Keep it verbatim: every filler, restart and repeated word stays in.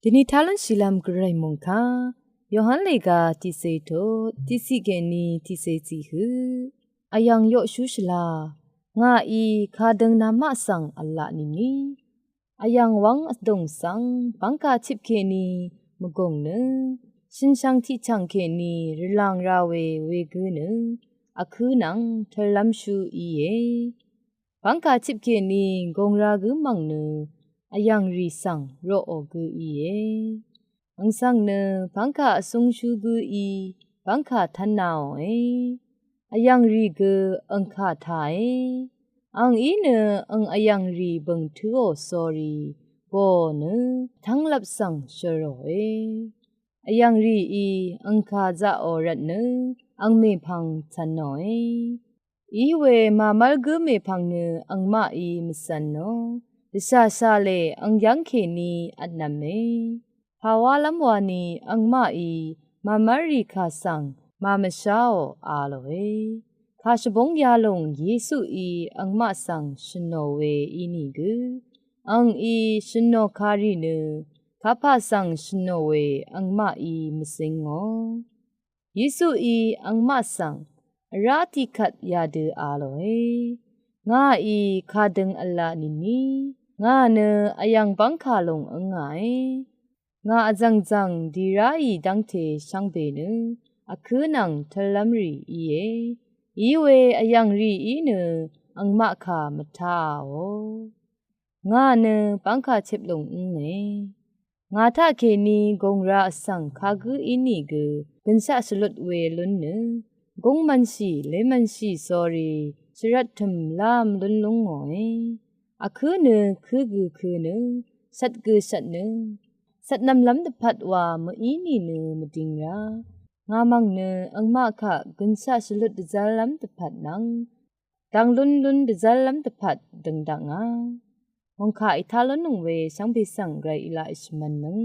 Dvni talun shìlvm gvray mungka Yohan lèga tiqsè tut tiqsiq kèní tiqsè zìhø. Vyv̀ng yoqshú shvla ngàí kadøng namaq svng v̄la nìni, vyv̀ng wvng vdùng svng bvngkà chip kèní mvgùng nø shønshvng tiqchv̀ng kèní rvlàng ra we wegǿ nø vkǿ nvng tøllv́mshú íe. Bvngkà chip kèní gùngra gǿ mv̀ng nø vyv̀ngrì svng roqò gǿ íe. Àng svng nø bvngkà vsúngshú gǿí bvngkà tv́nnaòe. Vyv̀ngrì gø àngkà tàe. Àngí nø àng vyv̀ngrì bø̀ng tǿò sórí bø̀ nø tv́nglvp svng shvròe. Vyv̀ngrìí àngkà zaqò rvt nø àng mèpvng cv̀nòe. Iwe màmv́l gǿ mèpvng nø àngmaqí mvcv̀nò. Dvshàshàlè àng yv́ng kèní vtnv̀me. Pàwálv́m wani àngmaqí màmv́lrì kà svng màmvsháò a lòe. Kàshvbúng yalùng Yesuí àngmaq svng shø̀nò we ínìgø àngí shø̀nò kàrì nø kapà svng shø̀nò we àngmaqí mvzíngò. Yesuí àngmaq svng vrá tiqkvt yadø a lòe. Ngàí kadøng v̄la nìni ngà nø vyv̀ng bvngkà lùng ǿngàe. Ngà vzv̀ngzv̀ng dì ráì dv́ngte shvngbe nø vkǿ nvng tøllv́mrì íe. Iwe vyv̀ngrìí nø àngmaq kà mvtáàò. Ngà nø bvngkà chip lùng ǿnge. Ngà taqkèní gùngra vsvng kagǿ ínìgø gønshaq shvlut we lún nø gúng mvnshì lé mvnshì sórí shvrvt tø̀m lám lún lúngòe. Vkǿ nø kǿ gø kǿ nø shvt gø shvt nø shvt nv̀mlv́m dvpvt wa mvíni nø mvding rá. Ngà mv̀ng nø àngmaq kaq gønshaq shvlut dvzv́llv́m dvpvt nvng dvng lún lún dvzv́llv́m dvpvt døng dakngà. Mòngkà ètá lúnnøng we shvngbe svng gvray èlaq èshvmv̄nnøng.